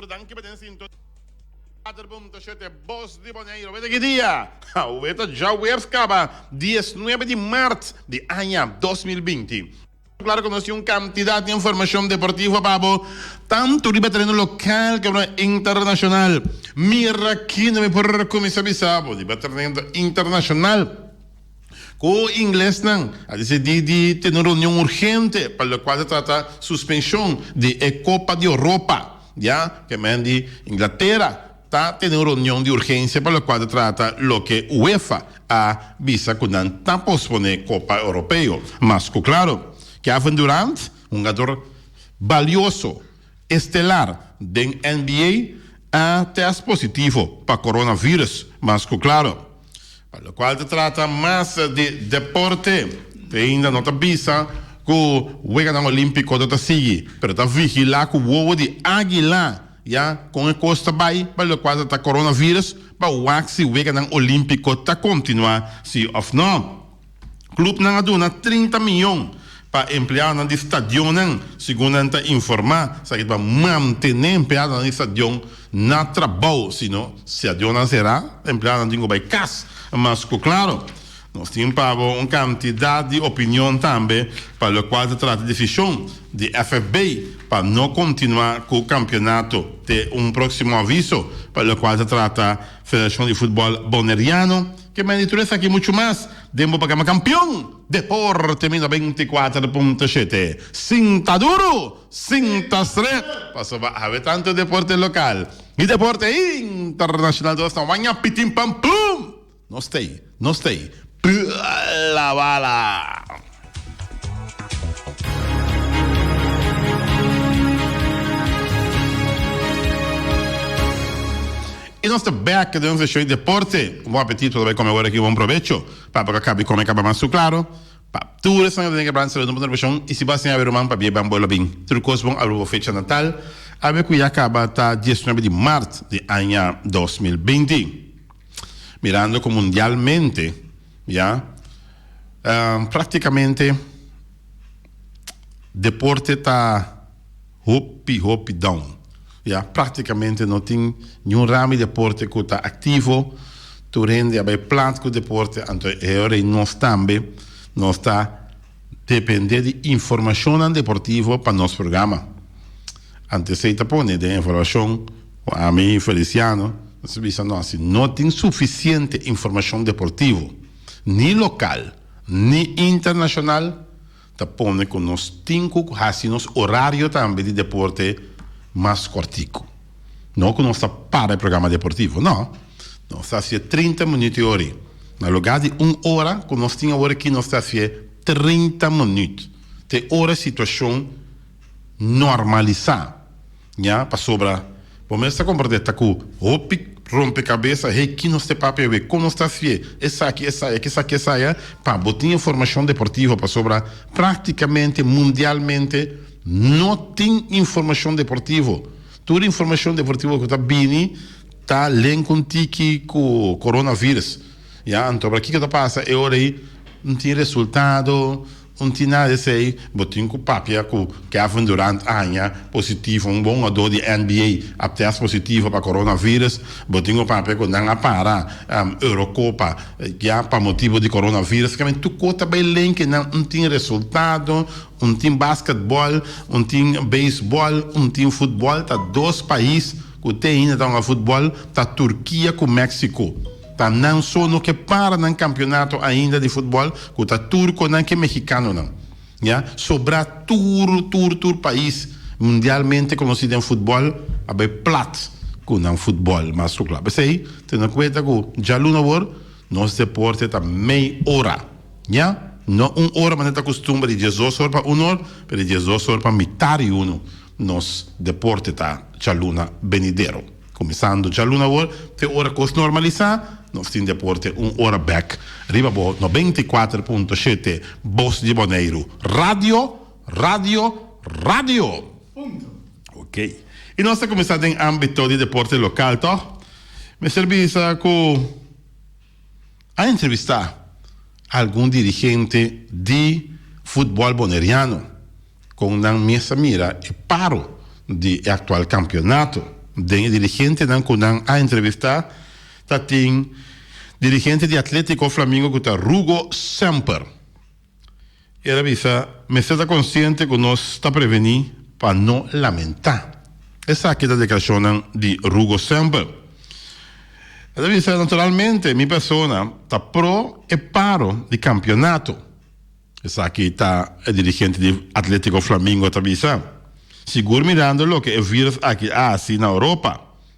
otro. Danki pa den sintonia. 4.7 Bos di Boneiru. Weta ki dia? Weta djaweps kaba 19 di mart di aña 2020. Claro cu nos tin un cantidad di informacion deportivo pa bo, tanto riba tereno local como internacional. Mira kina mi por cuminsa bisa bo riba tereno internacional. Cu inglesnan a dicidi di tene un reunion urgente pa locual ta trata suspension di e Copa di Europa. Ya ke men di Inglatera ta tene un reunion di urgencia pa locual ta trata loke UEFA a bisa cu nan ta pospone Copa Europeo. Mas cu claro, Kevin Durant, hungador balioso, estelar den NBA, a test positivo pa coronavirus. Mas cu claro. Pa locual ta trata mas di deporte, te ainda no ta bisa cu Weganan Olimpico no ta sigui, pero ta vigila cu wowo di aguila ya con e cos ta bay pa locual ta ta coronavirus pa wak si Weganan Olimpico ta continua si of no. Clubnan a duna 30 miyon pa empleadonan di stadionnan, segun nan ta informa, esaki ta pa mantene empleadonan di stadion na trabou, sino stadionnan sera, empleadonan tin ku bai kas. Mas ku klaro, nos tin pa bo un kantidat di opinion tambe pa lokual ta trata desishon di FFB pa no kontinua ku kampionato te un próksimo aviso pa lokual ta trata Federashon di Futbòl Boneriano. Ke mende tur esaki muchu mas den bo programa Kampion! Deporte mi 94.7 Sinta duru, sinta stret Pasobra awe tanto deporte lokal i deporte internashonal nos ta waña pitin pam pum Nos t'ei, nos t'ei Pla bala! I nos ta bek den un seshon di deporte. Un bon apetito ta bai kome awor aki, bon probecho. Papa ka kabi kome kaba mas su klaro. Pa tur esnan ku ta den Quebranto saludo pa tur i si bo a siña awe ruman pabia ban bo lo bin. Tur kos bon awe bo fecha natal awe ku ya kaba ta 19 di mart di aña 2020. Mirando ku mundialmente ya praktikamente deporte ta hopi hopi down ya praktikamente no tin niun ramo di deporte ku ta aktivo tur hende a bai plat ku deporte anto e ora ei nos tambe nos ta depende di informashonnan deportivo pa nos programa anto esei ta pone den evaluashon ku ami Feliciano nos a bisa no si no tin sufisiente informashon deportivo ni lokal ni internashonal. Ta pone ku nos tin ku hasi nos orario tambe di deporte mas kòrtiku. No ku nos ta para e programa deportivo, no. Nos ta hasié 30 minüt e ora. Na lugá di un ora ku nos tin awor aki nos ta hasié 30 minüt. Te ora e situashon normalisá. Ya, pasobra bo mes ta komprendé ta ku hopi rompekabesa, hey, ki nos te papia awe, kon nos ta hasié, esaki, esaya, kisaki, esaya, pa bo tin informashon deportivo, pasobra praktikamente mundialmente no tin informashon deportivo. Tur informashon deportivo ku ta bini ta len ku un tiki ku coronavirus. Ya, anto kiko ta pasa e ora ei? No tin resultado. Un tin nada esey, bo tin cu papia cu Kevin Durant a haña positivo, un bon hugador di NBA a test positivo pa coronavirus, bo tin cu papia cu nan a para Eurocopa ya pa motibo di coronavirus, kende tur cos ta bay lenke nan, un tin resultado, un tin basketball, un tin baseball, un tin futbol, ta dos pais cu te ainda ta hunga futbol ta Turkia cu Mexico. Ta nan so no ke para nan kampionato ainda di futbòl ku ta turkonan ke mexikanonan. Ya, sobrá tur tur tur pais mundialmente konosí den futbòl a bai plat ku nan futbòl mas ku kla. P'esei tene kuenta ku djaluna awor nos deporte ta mei ora. Ya, no un ora manera ta kustumber di diesdos or pa un or, pero di diesdos or pa mitar i unu nos deporte ta djaluna benidero. Kuminsando djaluna awor te ora kos normalisá, nos tin deporte un ora bèk riba bo 94.7 Bos di Boneiru Radio, Radio, Radio! Punto. Ok. I nos ta kuminsá den ámbito di deporte lokal tòg? Mester bisa ku a entrevistá algun dirigente di futbòl boneriano. Kon nan mes a mira e paro di e aktual kampionato. Den e dirigentenan ku nan a entrevistá ta tin dirigente di Atlétiko Flamingo ku ta Rugo Semper. El a bisa, Mester ta konsiente ku nos ta prevení pa no lamentá. Esaki ta deklarashonnan di Rugo Semper. El a bisa, Naturalmente mi persona ta pro e paro di kampionato. Esaki ta e dirigente di Atletico Flamingo ta bisa. Sigur mirando loke e virus aki a hasi na Europa,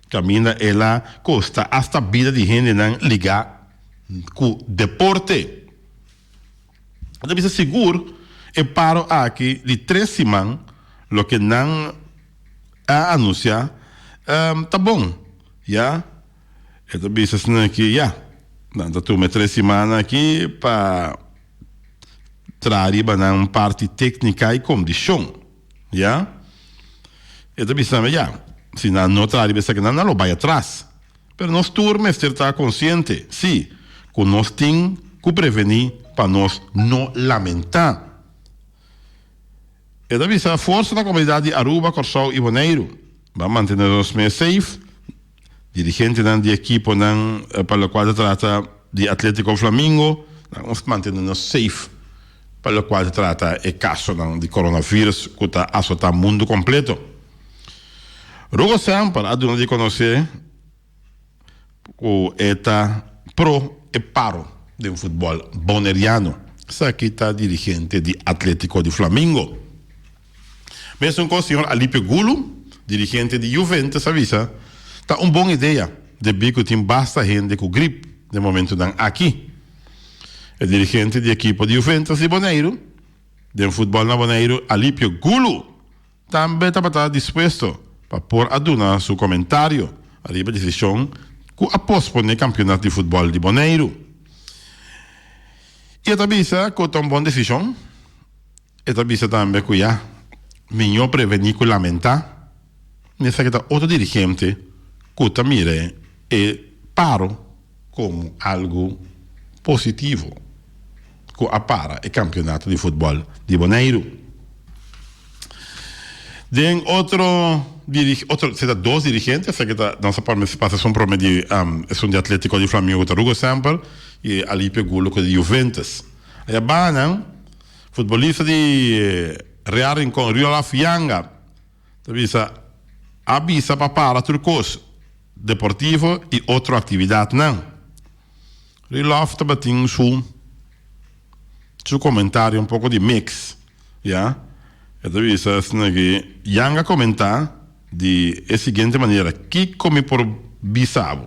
kaminda el a kosta asta bida di hendenan ligá ku deporte. E ta bisa sigur e paro aki di tres siman loke nan a anunsiá ta bon, ya. E ta bisa asina ki ya, nan ta tuma e tres simannan aki pa traha riba nan parti téknika i kondishon, ya. E ta bisa tambe ya, si nan no traha riba esaki nan, nan lo bai atras. Pero nos tur mester ta konsiente, sí, ku nos tin ku prevení pa nos no lamentá. E ta bisa forsa na komunidat di Aruba, Kòrsou i Boneiru. Ban mantené nos mes safe. Dirigentenan di ekiponan pa lokual ta trata di Atletico Flamingo nan nos mantene nos safe pa lokual ta trata e kasonan di coronavirus ku ta asotá mundu kompleto. Rugo Semper a duna di konosé ku e ta pro e paro den futbòl boneriano. Esaki ta dirigente di Atletico di Flamingo. Mesun kos señor Alipio Gulu, dirigente di Juventus a bisa, Ta un bon idea, debí ku tin basta hende ku grip den momentunan aki. E dirigente di ekipo di Juventus di Boneiru den futbòl na Boneiru, Alipio Gulu, tambe tabata dispuesto pa por a duna su komentario ariba desishon ku a posponé kampionat di futbòl di Boneiru. I e ta bisa ku ta un bon desishon. E ta bisa tambe ku ya mihó prevení ku lamentá. Esaki ta otro dirigente ku ta mira e paro komo algu positivo ku a para e kampionato di futbòl di Boneiru. Den otro otro ta dos dirigente, esaki ta nos a pasa esun prome di esun di Atletico di Flamingo ku ta Rugo Semper i Alipio Gulo ku ta di Juventus. Aya banan. Futbolista di Real Rincon, Rudolf Yanga, ta bisa a bisa pa para tur kos deportivo i otro aktividatnan. Rudolf tabatin su su komentario un poko di mix, ya. E ta bisa asina ki Yanga a komentá di e siguiente manera, Kiko mi por bisa bo?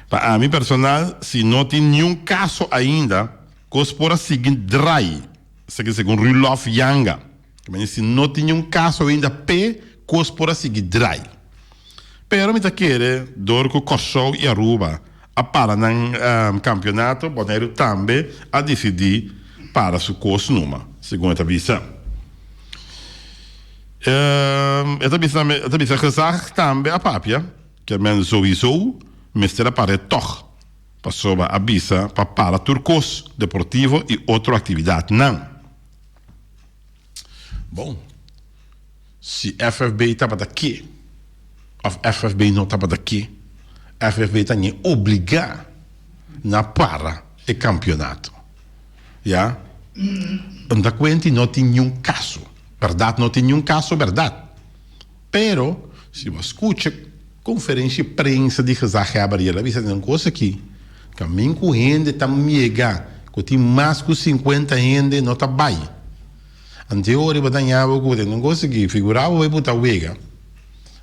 Pa ami personal, si no tin niun kaso ainda, Kos por a sigui drai, esaki segun Rulof Yanga. Kimen si no tin niun kaso ainda p'e, kos por a sigui drai. Pero mi ta kere dor ku Kòrsou i Aruba a para nan kampionato, Boneiru tambe a disidí para su kos numa, segun e ta bisa. E ta bisa e ta bisa Gezag tambe a papia, kimen souiso mester a par'é tòg. Pasobra a bisa pa para tur kos deportivo i otro aktividatnan. Bon, si FFB tabata ke òf FFB no tabata ke, FFB ta ñe obligá na para e kampionato. Ya, N ta kuenti no tin niun kaso, bèrdat no tin niun kaso bèrdat. Pero, si bo a skucha konferensha di prensa di gezaghebber i el a bisa den un kos aki, kamin ku hende ta miega ku tin mas ku sinkuenta hende no ta bai. Anto e ora bo ta ña bo ku den un kos aki, figurá bo bai bo ta wega,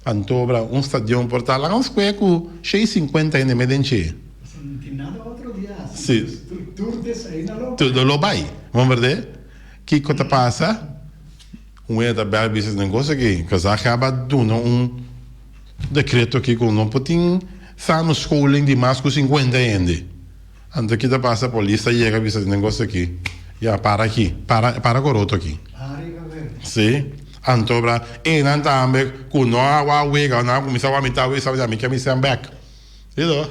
anto bra un stadion por ta laga un square ku shei sinkuenta hende me den dje. Pasobra no tin nada otro di hasi, Si. tur desei na lo bai. Tur lo bai. Bon berde? Kiko ta pasa? Un hende ta bel bisa den kos aki, Kazakh a duna un dekreto aki ku no por tin samenscholing di mas ku sinkuenta hende. Anto ki ta pasa? Polis ta yega bisa den kos aki, ya para aki, para para koroto aki. Si, anto bra einan tambe ku no a wak wega, nan a kuminsá wak mitá wega, sa mi ke mi sèn bèk. Sido?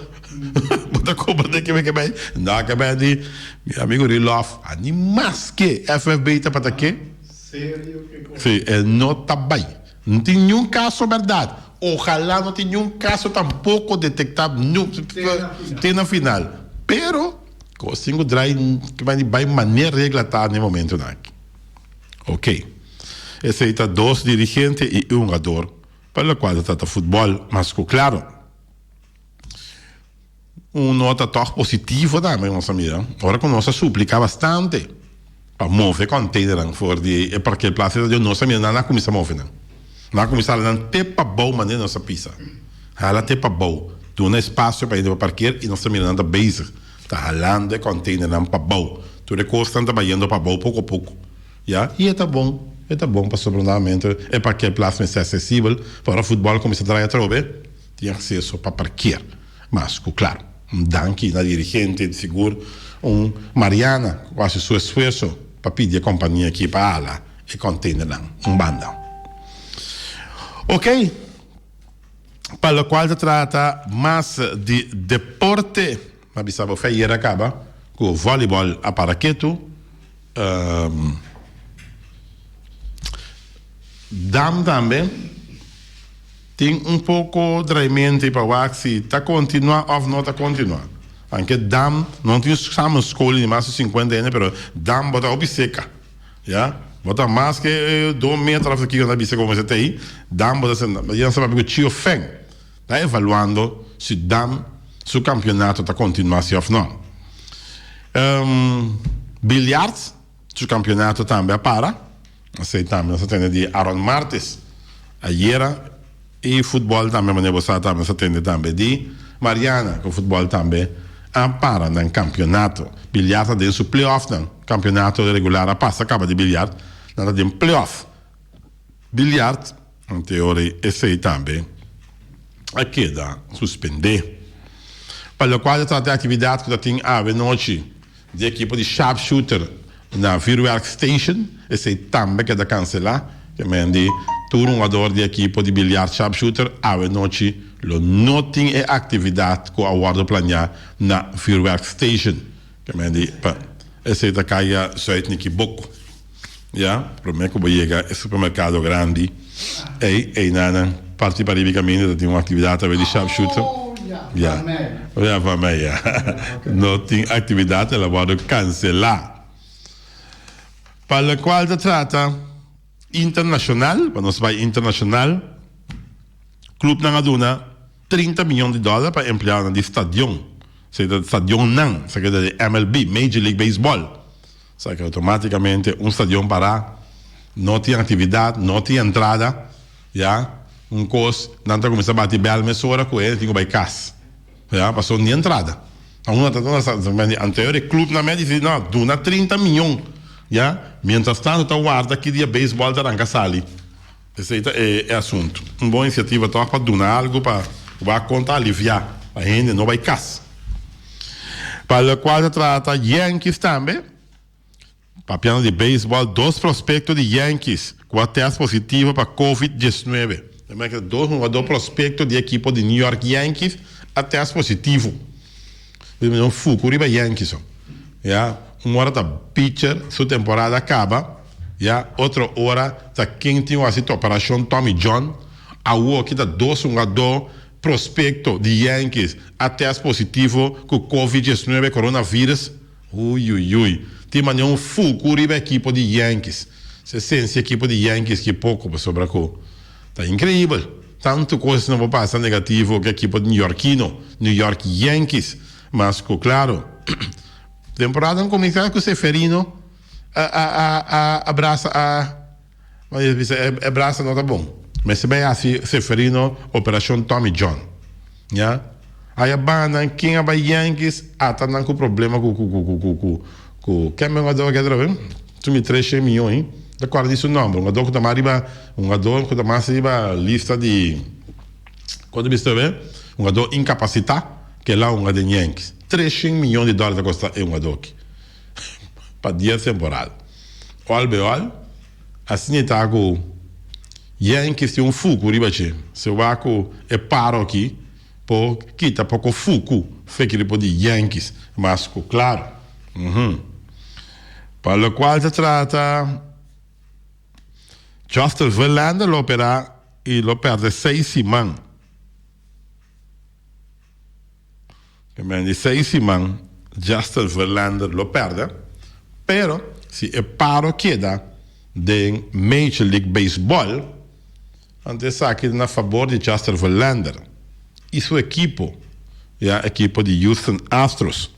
Bo ta comprende ke mi ke bay? No ke bay di mi amigo Rilof, a ni maske FFB tabata ke. Serio ke cosa. Si, e no ta bay. No tin niun caso berdad. Ojalá no tin niun kaso tampoko detektá te na final. Pero kos tin ku drai bai manera regla ta na e momentunan aki. Ok. Esei ta dos dirigente i un hungador pa lokual ta trata futbòl mas ku klaro. Un nota tòg positivo tambe nos a mira ora ku nos a supliká bastante pa move kònteinernan for di e parkeerplaats ei nos a mira nan a kuminsá move nan. Nan a kuminsá hala nan te pabou manera nos a pisa. Hala te pabou, duna espasio pa hende por parkeer i nos ta mira nan ta bezig ta halando e kònteinernan pabou. Tur e kosnan ta bayendo pabou poko poko. Ya, i e ta bon, e ta bon pasobra nuevamente e parkeerplaats mester aksesibel pa ora futbòl kuminsá draai atrobe. Tin akseso pa parkeer. Mas ku klaru, un danki na dirigente di sigur un Mariana ku hasi su esfuerso pa pidi e kompania aki pa hala e kònteinernan un banda. Oke, pa lokual ta trata mas di deporte, mi a bisa bo fe ayera kaba ku vòlibòl a para ketu. Dam tambe. Tin un poko draimente pa wak si ta kontinuá òf no ta kontinuá. Anke dam no tin samen skol ni mas di sinkuenta hende pero dam bo ta hopi seka ya bo ta mas ke dos meter òf kiko nan ta bisa ku bo mester ta ei dam bo ta senta ya nan sa papia ku Chio Feng ta evaluando si dam su kampionato ta kontinuá si òf no. Biljart su kampionato tambe a para. Esei tambe nos a tende di Aaron Martes ayera y futbol tambe manera bo sa tambe nos a tende tambe di Mariana cu futbol tambe a para nan campeonato. Billiard ta den su playoff nan campeonato regular a pasa caba di billiard nan ta den playoff billiard anteora esei tambe a keda suspende. Pa locual ta trata e actividad cu ta tin awe nochi. Di ekipo di sharpshooter na Vuurwerk Station, esei tambe keda kanselá. Ke men di tur hungador di ekipo di biljart sharpshooter awe nochi lo no tin e aktividat ku a wòrdu planiá na Vuurwerk Station. Ke men di pa esei ta kaya Zuid Nikiboko. Ya, promé ku bo yega e supermerkado grandi ei, einanan parti pariba e kaminda ta tin un aktividat awe di sharpshooter. Ya, ya van mei ya. No tin aktividat, el a wòrdu kanselá. Pa lokual ta trata internashonal, pa nos bai internashonal, klupnan a duna 30 miyon di dòler pa empleadonan di stadion, esei ta stadionnan, esaki ta di MLB, Major League Baseball. Sa ke automaticamente un stadion para, no tin actividad, no tin entrada, ya, un cos, nan ta cuminsa bati bel mesora cu hende tin cu bay cas, ya, pasobra ni entrada. Aun ta ta anterior e clubnan mes dicidi no, duna 30 miyon, ya, mientras tanto ta warda ki dia baseball ta ranca sali. Esey ta e asunto. Un bon iniciativa toch pa duna algo pa wak con ta alivia pa hende no bay cas. Pa locual ta trata Yankees tambe, papiando di baseball, dos prospecto di Yankees cu a test positivo pa covid 19. Dos hungador prospecto di ekipo di New York Yankees a test positivo. Un fuku riba Yankees. Ya, un ora ta pitcher, su temporada a caba. Ya, otro ora ta ken tin wasi ta operashon Tommy John. Awoki ta dos hungadó prospekto di Yankees a tèst positivo ku Covid 19 coronavirus. Uiuiui. Tin manera un fuku riba ekipo di Yankees. Se sensi ekipo di Yankees ki poko pasobra ku ta inkreibel. Tantu kos no por pasa negativo ku ekipo di New-Yorkino, New York Yankees. Mas ku klaro temporada no kuminsá ku Seferino. A a a a a brasa a ma e bisa e e brasa no ta bon mester bai hasi Seferino operacion Tommy John ya aya banda ken a bai Yankees ata nan ku problema ku ku ku ku ku ku ku ken men hungador ke atrobe sumi tres shen miyon ei ta kòrda di su nòmber hungador ku ta mas riba hungador ku ta mas riba lista di kon ta bisa atrobe hungador inkapasitá kela hunga den Yankees tres shen miyon di dòler ta kosta e hungador aki. Pa dies temporal. Ol be ol, asina e ta ku Yankees tin un fuku riba dje. Se wak ku e paro aki por kita poko fuku feki riba di Yankees. Mas ku klaro. Pa lokual ta trata Justin Verlander lo operá. i lo pèrdè seis siman. Ke men di seis siman Justin Verlander lo pèrdè, pero si e paro keda den Major League Baseball, anto esaki ta na fabor di Justin Verlander i su ekipo, ya ekipo di Houston Astros.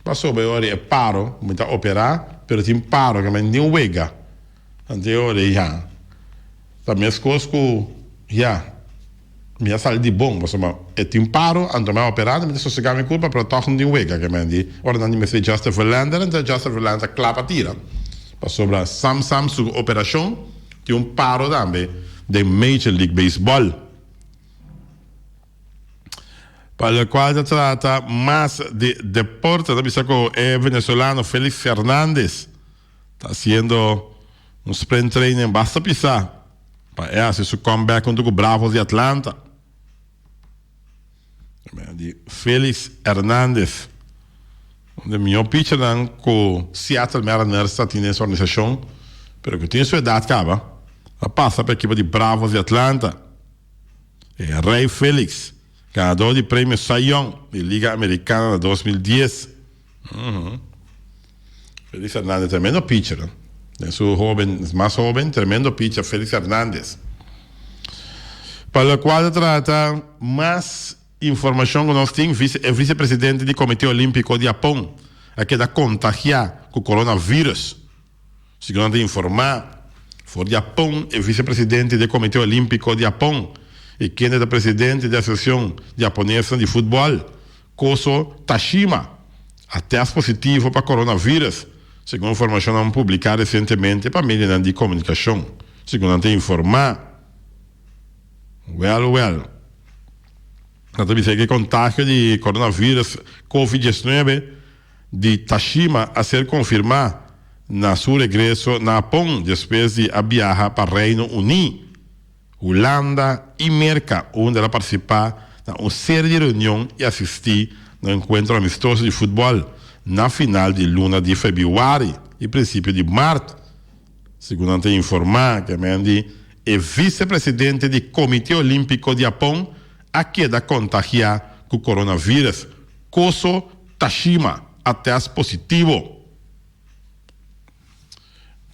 Pasobra e ora e paro mi ta operá, pero tin paro ke men tin wega. Anto e ora ya ta meskos ku ya mi a sali di bon pasobra e tin paro anto mi a operá mi ta sosegá mi kurpa pero tòg no tin wega ke men di ora nan di mester Justin Verlander anto Justin Verlander ta kla pa tira pasobra Sam Sam su operashon tin un paro tambe den Major League Baseball. Pa locual ta trata mas di deporte ta bisa cu e venezolano Felix Hernandez ta haciendo un sprint training basta pisa pa e haci su comeback hunto cu Bravos di Atlanta. Di Felix Hernandez, un di e mihor pitchernan cu Seattle Mariners ta tin den su organisacion, pero cu tin su edad caba, a pasa pa ekipo di Bravos di Atlanta. E Rey Felix, ganador di premio Cy Young di Liga Americana na 2010. Felix Hernandez, tremendo pitcher. Den su hoben, mas hoben, tremendo pitcher Felix Hernandez. Pa locual ta trata mas informacion cu nos tin, vice, e vicepresidente di Comite Olimpico di Japon a keda contagia cu coronavirus. Segun nan ta informá, for di Hapon e visepresidente di e Komité Olímpiko di Hapon i kende ta presidente di Asosiashon di Haponesnan di Futbòl, Koso Tashima, a tèst positivo pa coronavirus, segun informashonnan publiká resientemente pa medionan di komunikashon. Segun nan ta informá, wèl wèl, nan ta bisa ku e kontagio di coronavirus covid 19 di Tashima a ser konfirmá na su regreso na Hapon despues di a biaha pa Reino Uní, Hulanda i Merka unda el a partisipá na un serie di reunion i asistí na un enkuentro amistoso di futbòl na final di luna di febrüari i prinsipio di mart, segun nan ta informá. Kemendi e visepresidente di Komité Olímpiko di Hapon a keda kontagiá ku coronavirus. Koso Tashima a test positivo.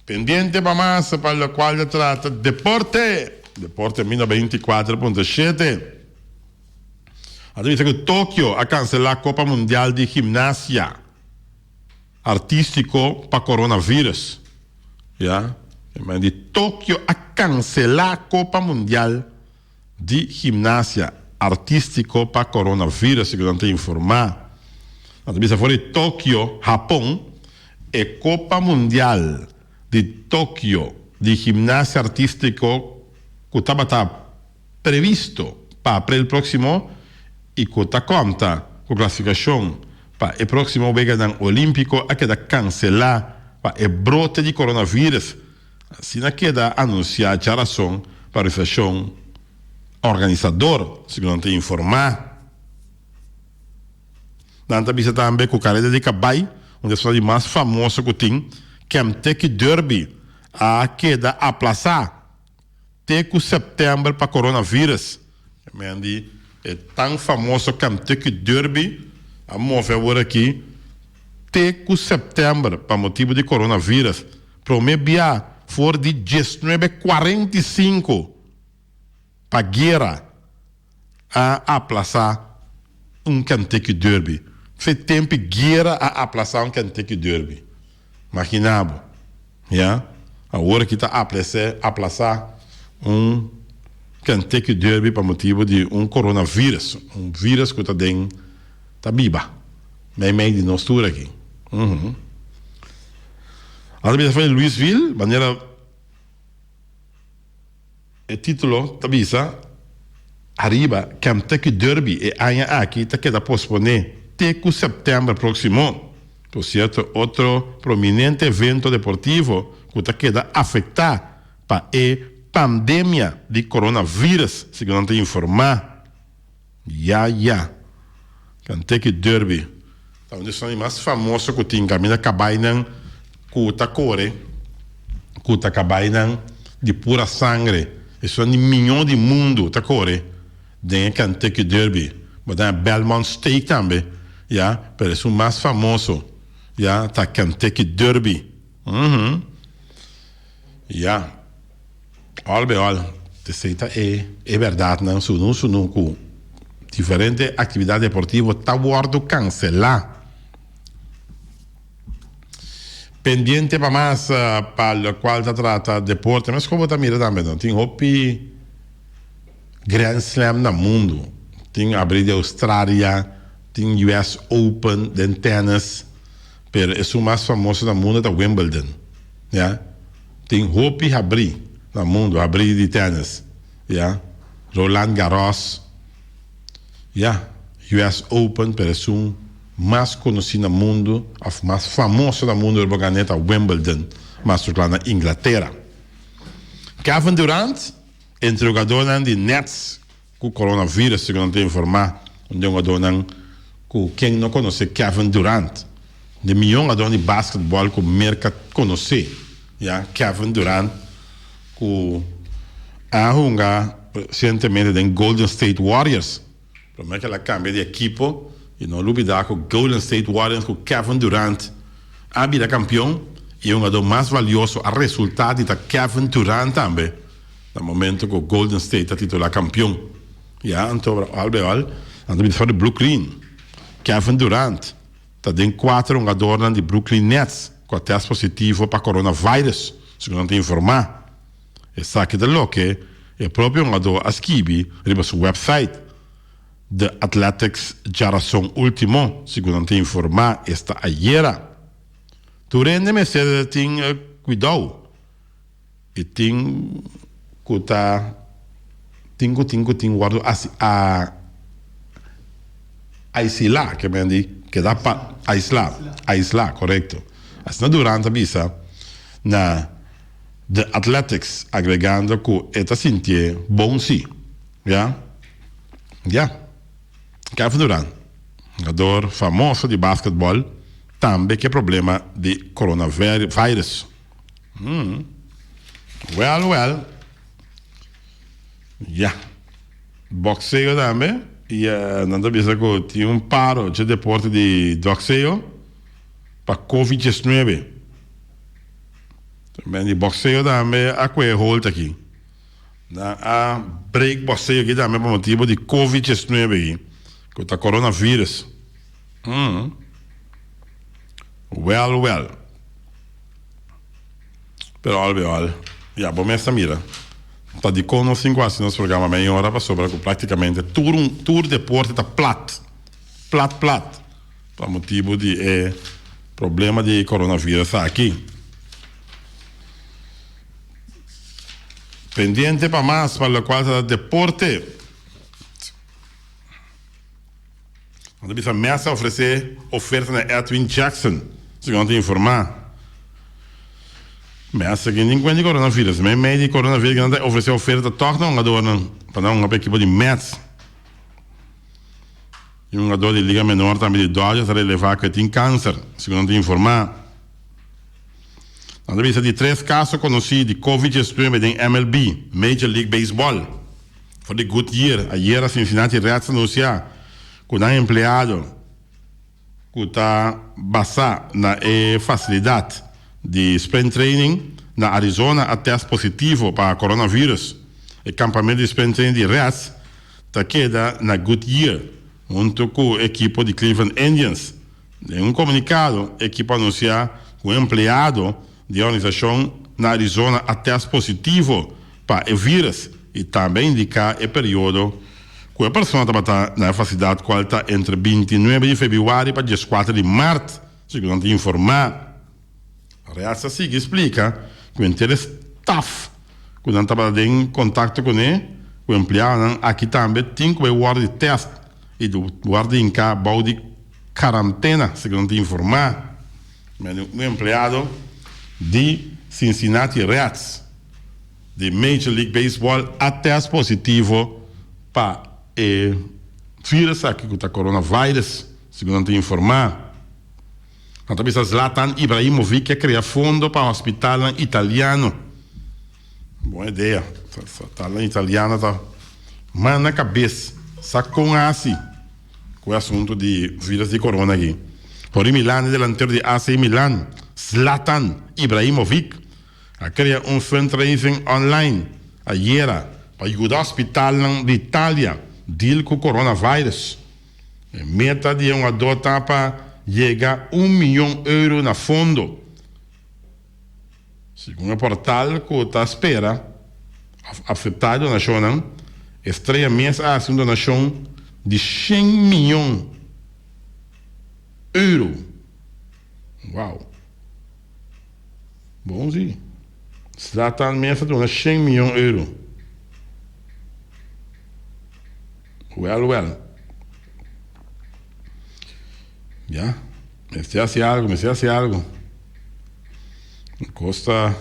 Pendiente pa mas pa locual ta trata deporte. Deporte mi 94.7. A ta bisa cu Tokyo a cancela Copa Mundial di Gimnasia Artistico pa coronavirus. Ya, di Tokyo a cancela Copa Mundial di gimnasia artístiko pa coronavirus, segun nan ta informá. Nan ta bisa for di Tokio, Hapon, e Kopa Mundial di Tokio di gimnasia artístiko ku tabata previsto pa aprel próksimo i ku ta konta ku klasifikashon pa e próksimo Weganan Olímpiko a keda kanselá pa e brote di coronavirus. Asina keda anunsiá djarason pa organisashon organisador, segun nan ta informá. Nan ta bisa tambe ku kareda di kabai, un di esun di mas famoso ku tin, Kentucky Derby, a keda aplasá te ku sèptèmber pa coronavirus. Men di e tan famoso Kentucky Derby a move awor aki te ku sèptèmber pa motibu di coronavirus. Prome bia for di diesnuebe kuarenta i sinku pa guera a aplasá un Kentucky Derby. Fe tempu guera a aplasá un Kentucky Derby. Magina bo, ya. Awor aki ta aplesé, aplasá un Kentucky Derby pa motibu di un coronavirus, un virus ku ta den, ta biba meimei di nos tur aki. Uhum. Nan ta bisa for di Louisville, manera E título ta bisa ariba, Kentucky Derby e aña aki ta keda posponé te ku sèptèmber próksimo. Por sierto otro prominente evento deportivo ku ta keda afektá pa e pandemia di coronavirus, segun nan ta informá. Ya ya. Kentucky Derby ta un di esnan di mas famoso ku tin kaminda kabainan ku ta kore ku ta kabainan di pura sangre. Esun di miñó di mundu ta kore den e Kentucky Derby. Bo ta haña Belmont Stake tambe, ya, pero esun mas famoso, ya, ta Kentucky Derby. Uhum. Ya. Al be al, esei ta e e bèrdatnan sunu sunu ku diferente aktividat deportivo ta wòrdu kanselá. Pendiente pa mas pa lokual ta trata deporte, meskos bo ta mira tambe no tin hopi Grand Slam na mundu, tin Abri di Australia, tin US Open den tennis, pero esun mas famoso na mundu ta Wimbledon, ya. Tin hopi habrí na mundu, habrí di tennis, ya, Roland Garros, ya, US Open, pero esun mas konosí na mundu òf mas famoso na mundu riba gané ta Wimbledon, mas tur kla na Inglatera. Kevin Durant, entre hugadónan di Nets ku coronavirus, segun nan ta informá, un di e hugadónan ku ken no konosé Kevin Durant, di e mihó hugadónan di basketbòl ku Merka konosé, ya, Kevin Durant ku a hunga resientemente den Golden State Warriors. Promé ku el a kambia di ekipo i no lubidá ku Golden State Warriors ku Kevin Durant a bira kampion i e hungadó mas valioso a resultá di ta Kevin Durant tambe na momento ku Golden State a titulá kampion. Ya anto al bij al nan ta bini for di Brooklyn. Kevin Durant ta den kuater hungadornan di Brooklyn Nets ku a tèst positivo pa coronavirus, segun nan ta informá. Esaki ta loke e propio hungadó a skibi riba su website. The Athletics djarason ultimo, segun nan ta informá esta ayera. Tur hende mester tin kuidou i tin ku ta tin ku tin ku tin wòrdu a aislá, ke men di keda pa aislá, aislá, korekto. Asina Durant a bisa na. The Athletics, agregando cu e ta sintié bon si. Ya. Ya. Kevin Durant, hungador famoso di basketball, tambe ke problema di coronavirus. Hmm. Well, well. Ya. Boxeo tambe. Ya, nan ta bisa cu tin un paro dje deporte di boxeo pa covid 19. Men di boxeo tambe a kue holt aki. Nan a break boxeo aki tambe pa motibo di covid 19 aki, ku ta coronavirus. Mm. Well, well. Pero al bij al, ya bo mes ta mira. Ta dikon nos tin ku hasi nos programa mei ora pasobra ku praktikamente tur un tur deporte ta plat. Plat plat. Pa motibu di e problema di coronavirus aki. Pendiente pa mas pa locual ta deporte. Nan ta bisa Mets a ofrece oferta na Edwin Jackson, segun nan ta informa. Mets a kin cuenta di coronavirus. Mei mei di coronavirus nan ta ofrece oferta toch na hungadornan pa nan hunga pa ekipo di Mets. E hungadó di Liga Menor tambe di Dodgers a relevá ku e tin kanser, segun nan ta informá. Nan ta bisa di tres kaso konosí di Covid 19 den MLB, Major League Baseball. For di Goodyear, ayera Cincinnati Reds a anunsiá ku nan empleado ku ta basá na e fasilidat di spring training na Arizona a tèst positivo pa coronavirus. E kampamentu di spring training di Reds ta keda na Goodyear huntu ku ekipo di Cleveland Indians. Den un komunikado, e ekipo a anunsiá ku un empleado di e organisashon na Arizona a tèst positivo pa e vírus i tambe a indiká e periodo ku e persona tabata na e fasilidat kual ta entre 29 di febrüari pa 14 di mart, segun nan ta informá. Reds a sigui splika ku henter e staf ku nan tabata den kontakto kuné, ku empleadonan aki tambe tin ku bai wòrdu di tèst i wòrdu hinká bou di karantena, segun nan ta informá. Un empleado di Cincinnati Reds di Major League Baseball a tèst positivo pa e vírus aki ku ta coronavirus, segun nan ta informá. Nan ta bisa Zlatan Ibrahimovic a krea fondo pa hospitalnan italiano. Bon idea. Tala italiano ta man na kabes. Sa kon hasi ku e asuntu di virus di corona aki. For di Milan e delantero di AC Milan, Zlatan Ibrahimovic, a krea un fundraising online ayera pa yuda hospitalnan di Italia deal ku coronavirus. E meta di e hungadó ta pa yega un miyon euro na fondo. Segun e portal ku ta spera òf aseptá e donashonnan, e strea mes a hasi un donashon di shen miyon euro. Wow! Bon si. Zlatan mes a duna shen miyon euro. Wèl wèl. Ya, mester hasi algu, mester hasi algu. Kos ta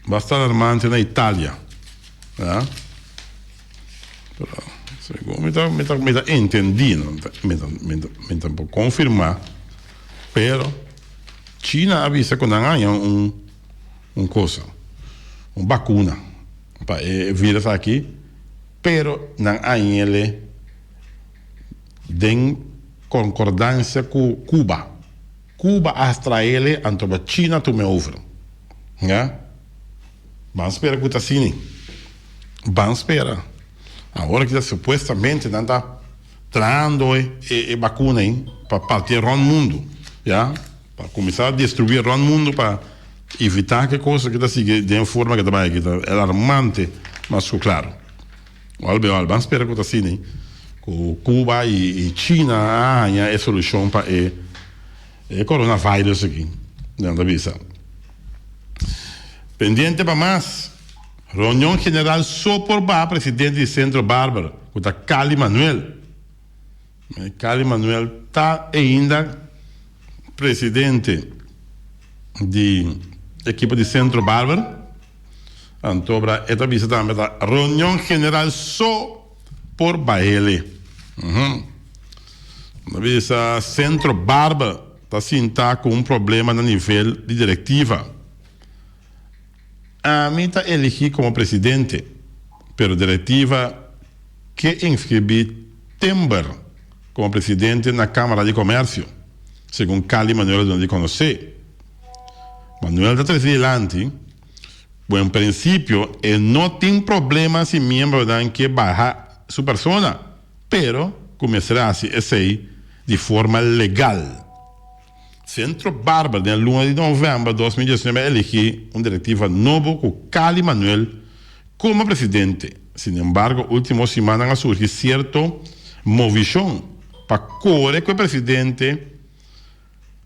basta alarmante na Italia. Ya. Pero segun mi ta mi ta mi ta entendí, no mi ta mi ta mi ta por konfirmá, pero China a bisa ku nan haña un un cosa, un bakuna pa e virus aki, pero nan hañ'ele den konkordansia ku Cuba. Cuba a traele anto pa China tume over. Ya. Ban spera ku ta asini. Ban spera. Awor aki ta supuestamente nan ta trahando e e bakuna ei pa parti rònt mundu. Ya. Pa kuminsá distribuí rònt mundu pa evitá ku e kos aki ta sigui den e forma ku ta bai aki. Ta alarmante mas ku klaro. Wal be wal, ban spera ku ta asina ku Cuba i China a haña e solushon pa e e coronavirus aki, nan ta bisa. Pendiente pa mas, reunion general so por baha presidente di Centro Barber ku ta Cali Manuel. Cali Manuel ta ainda presidente di ekipo di Centro Barber. Antobra e ta bisa tambe ta reunion general so por baele. Ta bisa Centro Barber ta sinta cu un problema na nivel di directiva. Ami ta eligi como presidente, pero directiva ke inscribi Timber como presidente na Camara di Comercio, segun Cali Manuel a duna di conoce. Manuel ta trece dilanti cu en principio e no tin problema si miembronan ke baha su persona, pero cu mester haci esey di forma legal. Centro Barber den luna di november 2019 a eligi un directiva nobo cu Cali Manuel como presidente. Sinembargo ultimo simannan a surgi cierto movicion pa core cu e presidente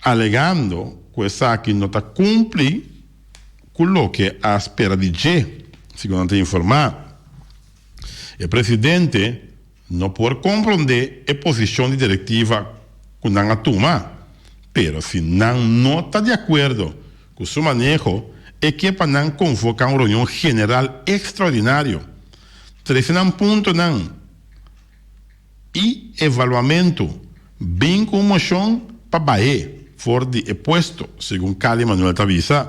alegando ku esaki no ta kumpli ku loke a spera di dje, segun nan ta informá. E presidente no por komprondé e posishon di direktiva ku nan a tuma, pero si nan no ta di akuerdo ku su maneho, e ke pa nan konvoká un reunion general ekstraordinario, trese nan puntonan. I evaluamentu bin ku un moshon pa bah'é for di e puesto, segun Cali Manuel ta bisa.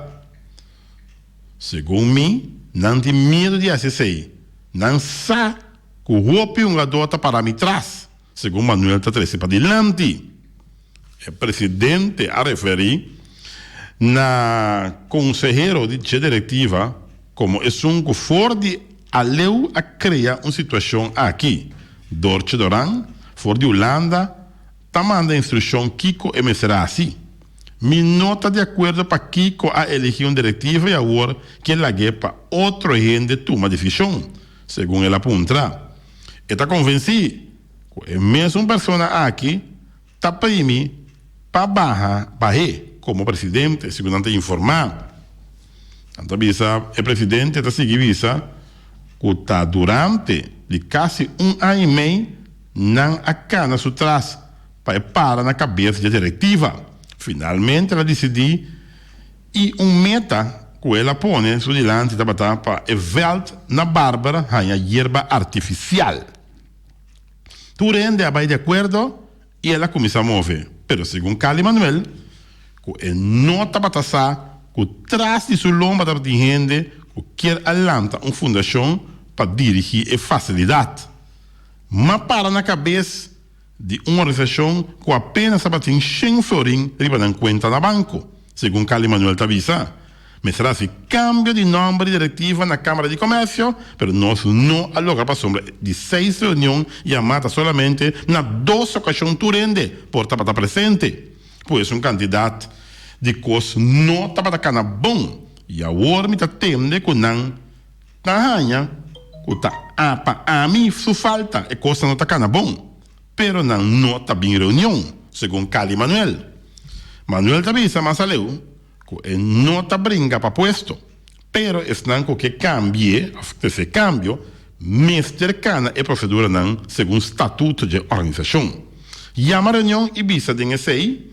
Segun mi, nan tin miedu di hasi esei. Nan sa ku hopi hungadó ta para mi tras, segun Manuel ta trese padilanti. E presidente a referí na konsehero di dje direktiva komo esun ku for di aleu a krea un situashon aki. Doortje Doran for di Hulanda ta manda instrukshon kiko e mester hasi. Mi no ta di akuerdo pakiko a eligí un direktiva i awor ke lag'é pa otro hende tuma desishon, segun el a puntra. E ta konvensí ku e mesun persona aki ta primi pa baha bah'é komo presidente, segun nan ta informá. Nan ta bisa e presidente ta sigui bisa ku ta durante di kasi un aña i mei nan a kana su tras pa e para na kabes dje direktiva. Finalmente el a disidí i un meta ku el a pone su dilanti tabata pa e vèlt na Barber haña yerba artifisial. Tur hende a bai di akuerdo i el a kuminsá move. Pero segun Cali Manuel, ku e no tabata sa ku tras di su lomba tabatin hende. ku kier a lanta un fundashon pa dirigí e fasilidat. M'a para na kabes di un organisashon ku apenas tabatin shen florin riba nan kuenta na banko, segun Cali Manuel ta bisa. Mester hasi kambio di nòmber di direktiva na Kámara di Komèrsio, pero nos no a logra pasobra di seis reunion yamá ta solamente na dos okashon tur hende por tabata presente. Pues un kantidat di kos no tabata kana bon i awor mi ta tende ku nan ta haña ku ta pa ami su falta e kosnan no ta kana bon, pero nan no ta bin reunion, segun Cali Manuel. Manuel ta bisa mas aleu ku e no ta bringa pa puesto, pero esnan ku ke kambi'é òf trese kambio mester kana e proseduranan segun statuto dje organisashon. Yama reunion i bisa den esei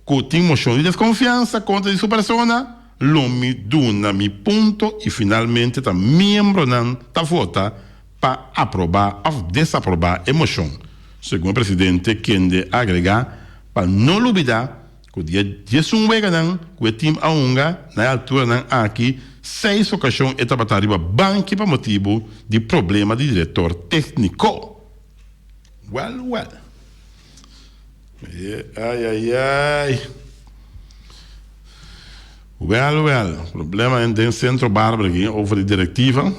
ku tin moshon di deskonfiansa kontra di su persona, lo mi duna mi punto i finalmente ta miembronan ta vota pa aprobá òf desaprobá e moshon, segun e presidente kende a agregá pa no lubidá Ku di e diesun weganan ku e tim a hunga na e alturanan aki, seis okashon e tabata riba banki pa motibu di problema di direktor tékniko. Wèl, wèl. Ai, ai, ai. Wèl, wèl. Problema den Sentro Barber aki over di direktiva.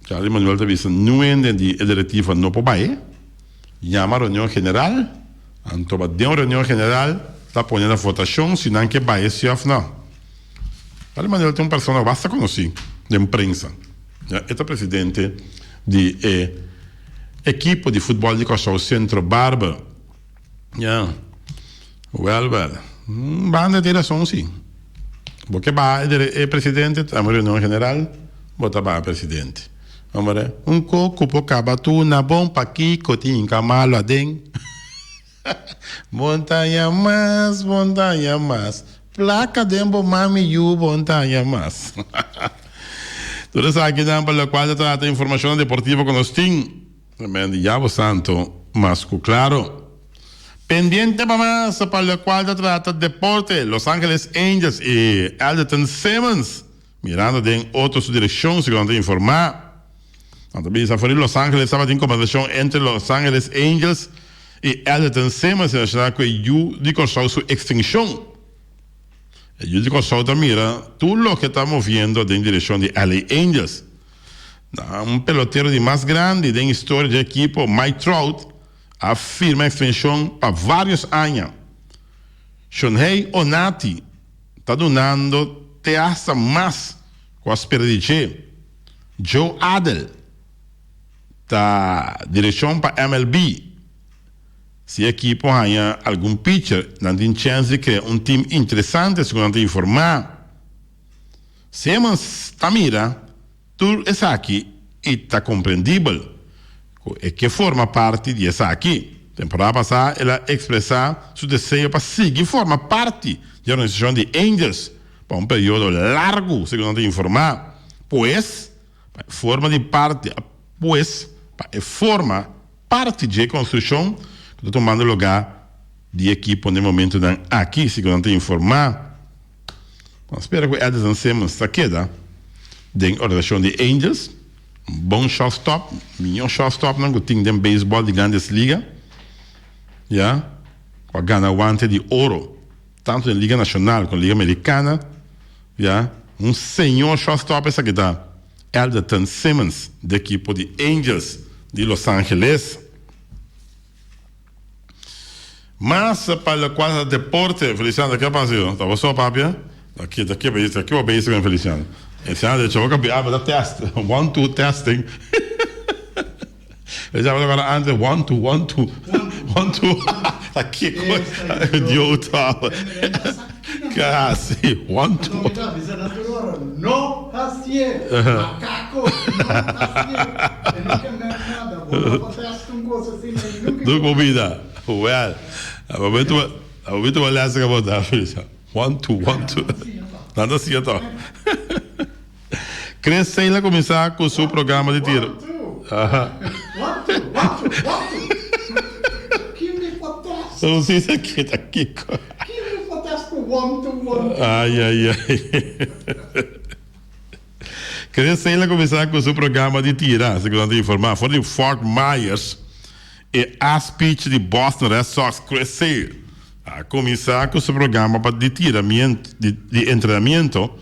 Charlie Manuel ta bisa niun hende di e direktiva no por bai. Yama reunion general. Anto ba den un reunion general ta pone na votacion si nan ke bay esi of no. Charlie Manuel ta un persona basta conoci den prensa. Ya, e ta presidente di e ekipo di futbol di Kòrsou Centro Barber. Ya, wel wel. Un banda tin rason si. Bo ke baha e presidente, ta un reunion general, bo ta baha presidente. Hombre, un coco por caba tur na bon pakico tin hinca malo aden. Montaña mas, montaña mas, placa den bo mami yu montaña mas. Tur esakinan pa locual ta trata informacionnan deportivo cu nos tin. Amen di Yahweh Santo mas cu claro. Pendiente pa mas pa locual ta trata deporte, Los Angeles Angels y Elderton Simmons. Mirando den otro su direccion, segun nan ta informa. Nan ta bisa for di Los Angeles tabatin conversacion entre Los Angeles Angels y Elderton Simmons relaciona cu e yu di Corsou su extension. E yu di Corsou ta mira tur loke ta moviendo den direccion di LA Angels. Na un pelotero di mas grandi den historia dje ekipo, Mike Trout, a firma extension pa varios aña. Shohei Ohtani ta dunando te hasta mas cu a spera di dje. Joe Adell ta direccion pa MLB. Si e ekipo haña algun pitcher, nan tin chens di crea un team interesante, segun nan ta informa. Simmons ta mira tur esaki i ta komprendibel ku e ke forma parti di esaki. Temporada pasá el a ekspresá su deseo pa sigui forma parti di e organisashon di Angels pa un periodo largu, segun nan ta informá. Pues, pa e forma di parti pues, pa e forma parti dje konstrukshon ku ta tumando lugá di e ekipo na e momentunan aki, segun nan ta informá. Nos spera ku Edison Simmons ta keda den ordenashon di Angels. Un bon shortstop, mihó shortstopnan ku tin den beisbòl di Grandes Liga, ya, ku a gana wante di oro tantu den Liga Nashonal komo Liga Amerikana, ya. Un señor shortstop esaki ta Elderton Simmons di ekipo di Angels di Los Angeles. Mas pa locual ta deporte, Feliciano, ta ke pasa yo? Ta bo so papia? Ta ke, ta ke bezig, ta ke bo bezig men Feliciano? Feliciano de hecho bo ka bi aba ta test, one two testing. Feliciano bo ta kora antes one two one two one two ta ke ko idiota. Casi one two. No hacié, macaco, no hacié. E nunca merk nada, bo no por test un cos asina y nunca. Nunca bo bida. Well, a momento a momento bo les ka bo da Feliciano. One two one two. Nan ta siña to. Chris Sale a cuminsa cu su programa di tiro. One two. One two, one two, one two. Ki mi por test? No si sa ki ta kiko. Ki mi por test cu one two, one two? Ay ay ay. Chris Sale a kuminsá ku su programa di tira, segun nan ta informá. For di Fort Myers, e as pitcher di Boston Red Sox, Chris Sale, a kuminsá ku su programa pa di tiramiento di entrenamiento.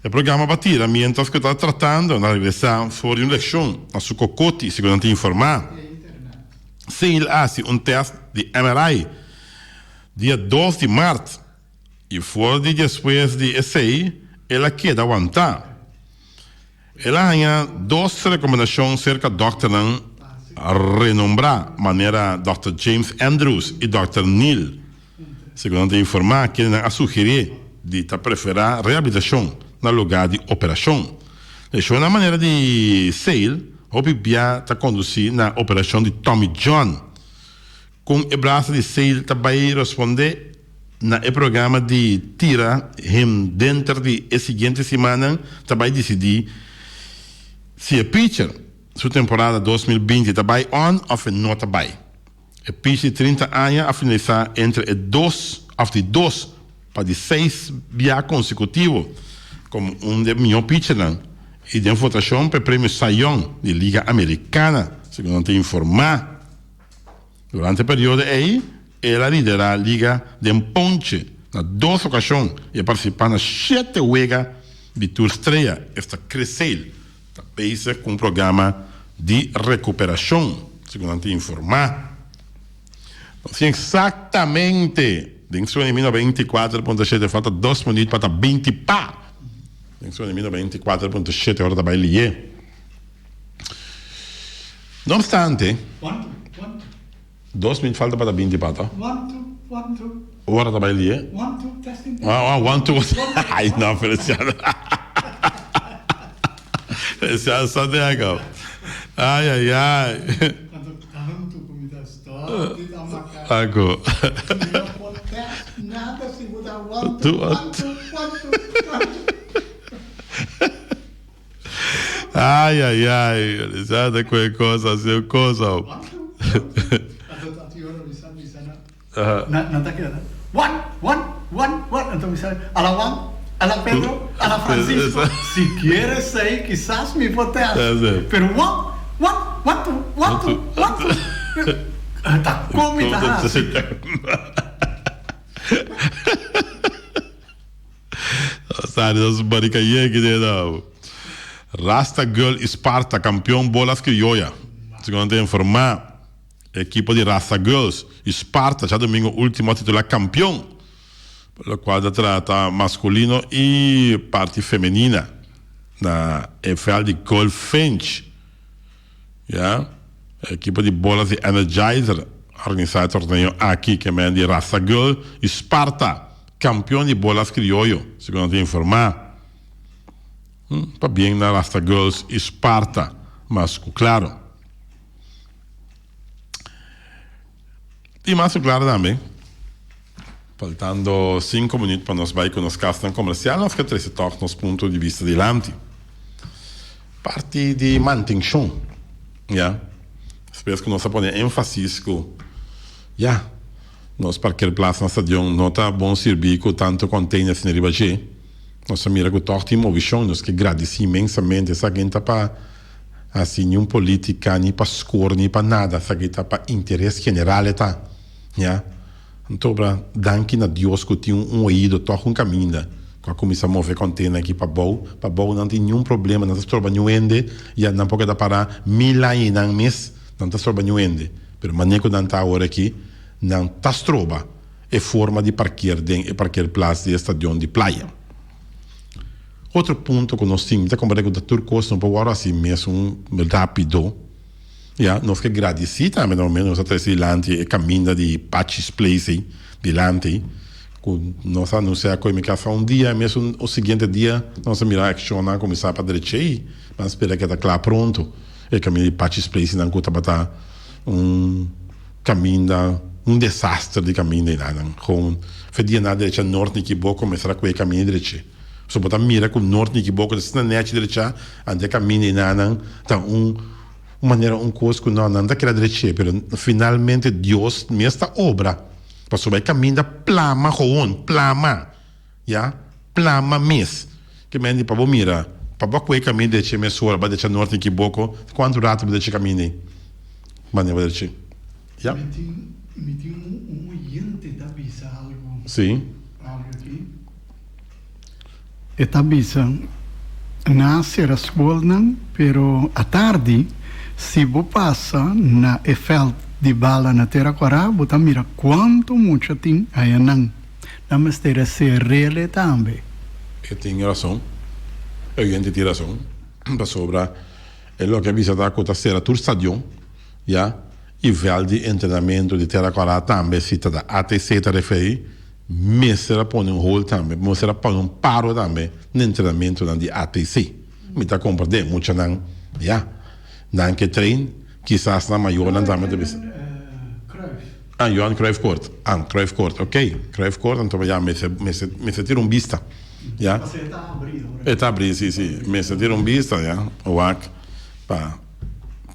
E programa pa tira miéntras ku e ta tratando na regresá for di un lekshon na su kokoti, segun nan ta informá. Sale a hasi un tèst di MRI dia dos di mart i for di despues di esei el a keda wantá. El a haña dos rekomendashon serka dòkternan renombrá manera dòkter James Andrews i dòkter Neil. Segun nan ta informá, kendenan a sugerí di ta preferá rehabilitashon na lugá di operashon. Leshonnan manera di Sale hopi bia ta kondusí na operashon di Tommy John. Kon e brasa di Sale ta bai respondé na e programa di tira him denter di e siguiente simannan ta bai disidí si e pitcher su temporada 2020 ta bai on òf e no ta bai. E pitcher di 30 aña a finalisá entre e dos òf di dos pa di seis bia konsekutivo komo un di e mihó pitchernan i den votashon pa e premio Cy Young di Liga Amerikana, segun nan ta informá. Durante e periodo ei, el a liderá liga den ponche na dos okashon i a partisipá na shete wega di tur strea. Esta Chris Sale ta bezig ku un programa di rekuperashon, segun nan ta informá. Nos tin eksaktamente den su mil 94.7, falta dos minuut pa ta binti pa den su mil 94.7 ora ta bai lié. No obstante, dos minuut falta pa ta 20 pa ta. Ora ta bai lié. Ah, one, two. Ay, no, Feliciano. Feliciano Santiago. Ay, ay, ay. Ako. Ai ai ai, Alessandra cu e cos haci un cos au. Nan ta keda one, one, one, one, anto mi sa a la Juan, a la Pedro, a la Francisco, si quieres sei kisas mi por test, pero one, one, one two, one two, one two, ta con mi ta haci. Sa di nos barika yeki den nou. Rasta Girl y Sparta kampeon bolas criolla. Segun nan ta informa, e ekipo di Rasta Girls y Sparta djadomingo ultimo a titula kampeon, pa lokual ta trata maskulino y parti femenina na e veld di Goldfinch. Ya, e ekipo di bolas di Energizer a organisa e torneo aki, ke men di Rasta Girl y Sparta. Campeon di bolas crioyo, segun nan ta informa. Pabien na Rasta Girls y Sparta, mas cu claro. Y mas cu claro tambe, faltando cinco minuut pa nos bay cu nos casnan comercial, nos ke trece toch nos punto di bista dilanti. Parti di mantencion, ya. Despues cu nos a pone enfasis cu, ya. Nos parkeerplaats na stadion no ta bon sirbí ku tantu containers ni riba dje. Nos a mira ku tòg tin movishon. Nos ke gradisí inmensamente. Esaki no ta pa hasi niun polítika, ni pa skor, ni pa nada. Esaki ta pa interes general e ta. Ya. Antobra danki na Dios ku tin un oido tòg un kaminda ku a kuminsá move container aki pa bou. Pa bou nan tin niun problema, nan ta stroba niun hende. Ya nan por keda pará mil aña i nan mes nan ta stroba niun hende. Pero manera ku nan ta awor aki. Nan ta stroba e forma di parkeer den e parkeerplaats di e stadion di Playa. Otro punto ku nos tin, mi ta komprende ku ta tur kos no por wòrdu hasi mesun rapido, ya, nos ke gradisí tambe na momento nos a trese dilanti e kaminda di Pachi's Place ei dilanti, ku nos a anunsiá ku e mi kasa un dia, mesun o siguiente dia nos a mira akshonnan a kuminsá pa drecha ei, ban spera ke ta kla pronto e kaminda di Pachi's Place nan ku tabata un. Caminda, un desaster di caminda y nan gewoon fe dia na derecha Noord Nikiboko mester a coge caminda dereche. So bo ta mira cu Noord Nikiboko ta asina nechi derecha ante e caminda y nan ta un un manera un cos cu no nan ta keda dereche pero finalmente Dios mes ta obra pasobra e caminda plama gewoon plama ya plama mes ke men di pa bo mira. Pa bo a kue kaminda dechi mesora ba decha Norte Kiboko, kuantu ratu bo dechi kaminda ei? Manera bo dechi. Ya. Mi tin mi tin un oyente ta bisa algu. Si. Algu aki. E ta bisa, Nan a sera skolnan, pero atardi si bo pasa na e vèlt di bala na Tera Kòrá bo ta mira kuantu mucha tin ayanan. Nan mester a ser'el tambe. E tin rason. E oyente tin rason. Pasobra e loke a bisa ta ku ta sera tur stadion, ya, i vèlt di entrenamentu di Tera Kòrá tambe si ta da ATC ta referí. Mester a pone un hol tambe, mester a pone un paro tambe na entrenamentonan di ATC. Mi ta comprende, muchanan, ya, nan ke train, kisas nan mayornan tambe ta bisa. Ah, Johan Cruyff Court, ah, Cruyff Court, ok, Cruyff Court, anto ya, mester, mester, mester tira un bista, ya. Pasobra e ta abri ora. E ta abri, si, si, mester tira un bista, ya, wak, pa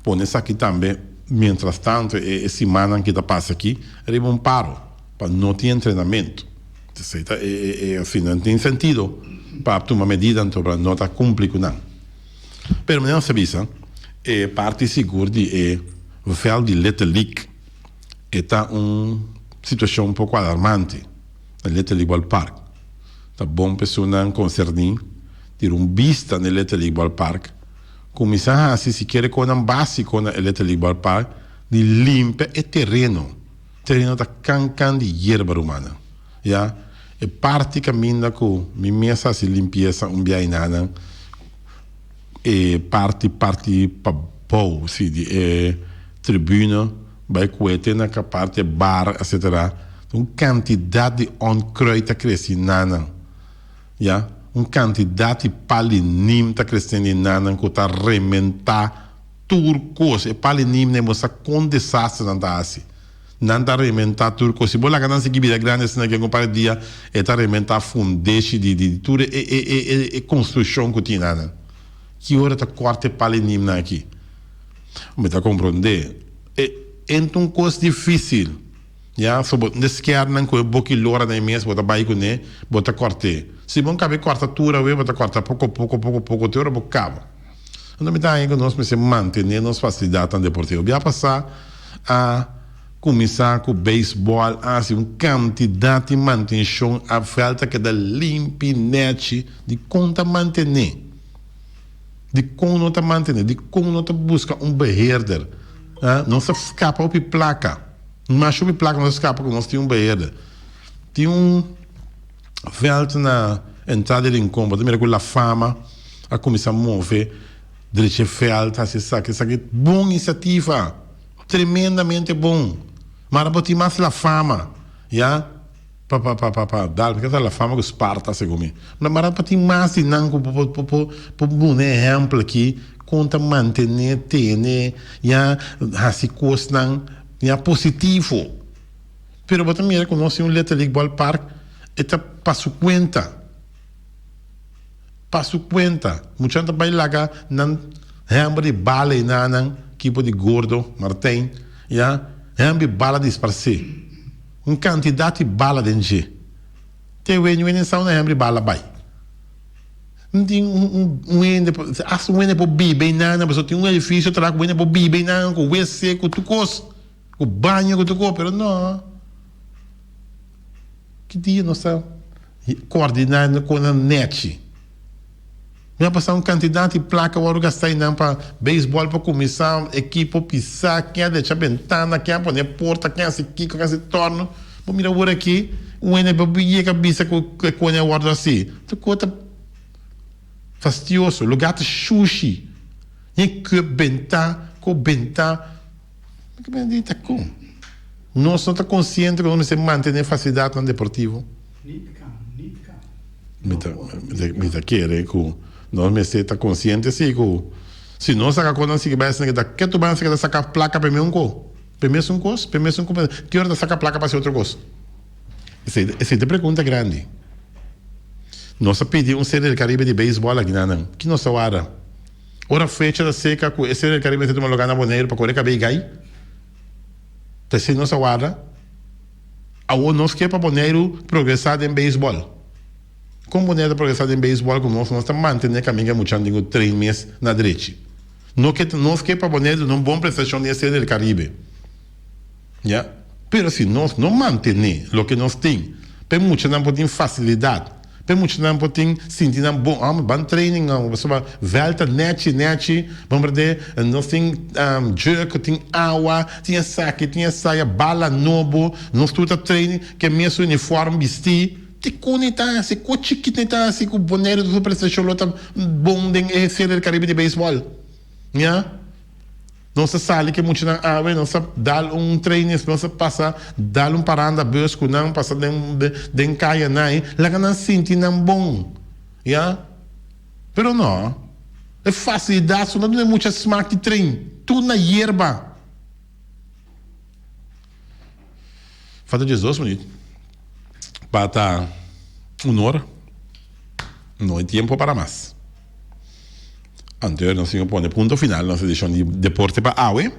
pone esaki tambe, mientras tanto e simannan ki ta pasa aki, riba un paro. Pa no tin entrenamentu. Esei ta e e si no tin sentido pa tuma medida anto pa no ta cumpli cu nan. Pero manera nos a bisa e parti sigur di e veld di Little League e ta un situacion un poco alarmante na Little League Ballpark. Ta bon pa esunnan concerni tira un bista na e Little League Ballpark cuminsa haci sikiera e conan basico na e Little League Ballpark di limpia e tereno. Tereno ta kan kan di yerba rumannan. Ya, e parti kaminda ku mi mes hasi limpiesa un bia enanan, e parti parti pabou si di e tribune bai kue te na parti e bar etcetera, un kantidat di onkruid ta kresi nanan. Ya, un kantidat di palinim ta kresiendo enanan ku ta rementá. Tur kos, e pali nimne bo sa kon desastre nan ta hasi. Nan ta rementá tur kos. Si bo laga nan sigui bira grandi asina ke un par di dia e ta rementá fundeshi di di tur e e e e konstrukshon ku tin nan. Ki ora ta kòrta e pali nimnan aki? Mi ta komprondé. E enta un kos difísil. Ya, so bo tin skèrnan ku e boki lora na e mes bo ta bai kuné, bo ta kòrt'é. Si bo no kaba e kòrta tur awe, bo ta kòrta poko poko poko poko te ora bo kaba. Anto mi ta haña ku nos mester mantené nos fasilidatnan deportivo. Bia pasá a kuminsá ku beisbòl a hasi un kantidat di mantenshon, a vèlt a keda limpi, nèchi. Dikon ta mantené? Dikon no ta mantené? Dikon no ta buska un beheerder? Nos ta skapa hopi plaka. Masha hopi plaka nos a skapa ku nos tin un beheerder. Tin un. Veld na entrada di Rincon, bo ta mira ku La Fama a kuminsá move drecha e veld, hasi esaki, esaki. Bon inisiativa, tremendamente bon. Mara bo tin mas La Fama, ya, pa pa pa pa pa dal, mi ta La Fama ku Sparta segun mi. Mara bo tin mas di nan ku bo por por por duna e ehèmpel aki kon ta mantené, tene, ya, hasi kosnan, ya, positivo. Pero bo ta mira ku nos tin un Little League Ballpark, e ta pa su kuenta. Pa su kuenta. Muchanan ta bai laga nan hèmber di bala ei na nan kipo di Gordo Martijn, ya, hèmber di bala disparsé. Un kantidat di bala den dje. Te wei niun hende sa unda hèmber di bala bai. No tin un hende, asta un hende por biba ei nan, pasobra tin un edifisio traha ku hende por biba ei nan, ku wc, ku tur kos. Ku baño ku tur kos pero no. Ki dia nos ta koordiná e konan nèchi? Mi a pasa un kantidat di plaka wòrdu gastá einan pa beisbòl pa kuminsá, ekipo pisá, ken a drecha bentana, ken a pone porta, ken a hasi kiko, ken a hasi tòrno. Bo mira awor aki un hende por yega bisa ku e kos a wòrdu hasi. Tur kos ta fastioso, lugá ta shushi, yen kùp bentá, kos bentá. Ke bendita kon nos no ta konsiente ku nos mester mantené fasilidatnan deportivo? Mi ta mi ta kere ku nos mester ta konsiente si ku si nos saka kosnan sigui bai asina ke ta ketu bai asina ke ta saka plaka pa e mesun kos pa e mesun kos pa e mesun kos ki ora ta saka plaka pa hasi otro kos? Esei esei ta e pregunta grandi. Nos a pidi un Serie del Caribe di beisbòl aki nan ki nos ta warda? Ora fecha ta seca cu e Serie del Caribe mester tuma lugar na Boneiru pa core cabey gai, ta esey nos a warda. Awor nos ke pa Boneiru progresa den beisbol. Kon Bonaire ta progresá den beisbòl ku nos nos ta mantené kaminda ku muchanan tin ku train mes na drechi. No ke nos ke pa Bonaire duna un bon prestashon den e Serie del Caribe. Ya. Pero si nos no mantené loke nos tin, pa e muchanan por tin fasilidat, pa e muchanan por tin sinti nan bon, ò ban training nan, pasobra vèlt ta nèchi nèchi, bon berdé, nos tin jug, tin awa, tin esaki, tin esaya, bala nobo, nos tur ta training, ke mesun uniform bistí. Dikon e ta hasi? Kua chikito e ta hasi ku Bonaire su prestashon lo ta bon den e Serie del Caribe di beisbòl? Ya. Nos ta sali ku e muchanan awe, nos ta dal un training, nos ta pasa dal un paranda bus ku nan, pasa den den kayanan ei, laga nan sinti nan bon. Ya. Pero no. E fasilidat so no duna e mucha smak di train. Tur na yerba. Falta diesdos minuut pa ta un ora. No hay tiempo para mas. Anto nos tin ku pone punto final na nos edishon di Deporte pa awe.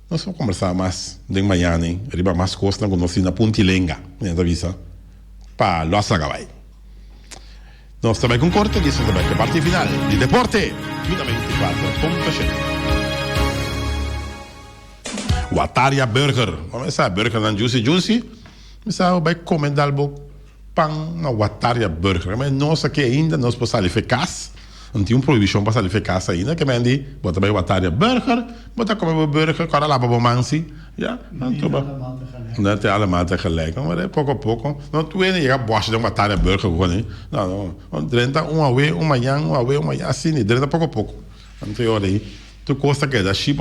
Nos por kombersá mas den mañana riba mas kosnan ku nos tin na punti lenga, mi ta bisa, pa los laga bai. Nos ta bai ku un korte di nos ta bai ku e parti final di Deporte di na 24.7. Wataria Burger. Bo mester sa burgernan juicy juicy. Mi sa bo bai come dal bo pan na Wataria Burger. Ma nos aki ainda nos por sali fe cas. No tin un prohibicion pa sali fe cas ainda. Ke men di bo ta bai Wataria Burger, bo ta come bo burger, kora laba bo man si. Ya, anto ba. No te allemaal tegelijk. Maar poco a poco. No tu wene yega boshi den Wataria Burger ku koni. No, no. Drenta un awe, un mañan, un awe, un mañan. Asina, drenta poco a poco. Anto e ora ei, tur kos ta keda shipo.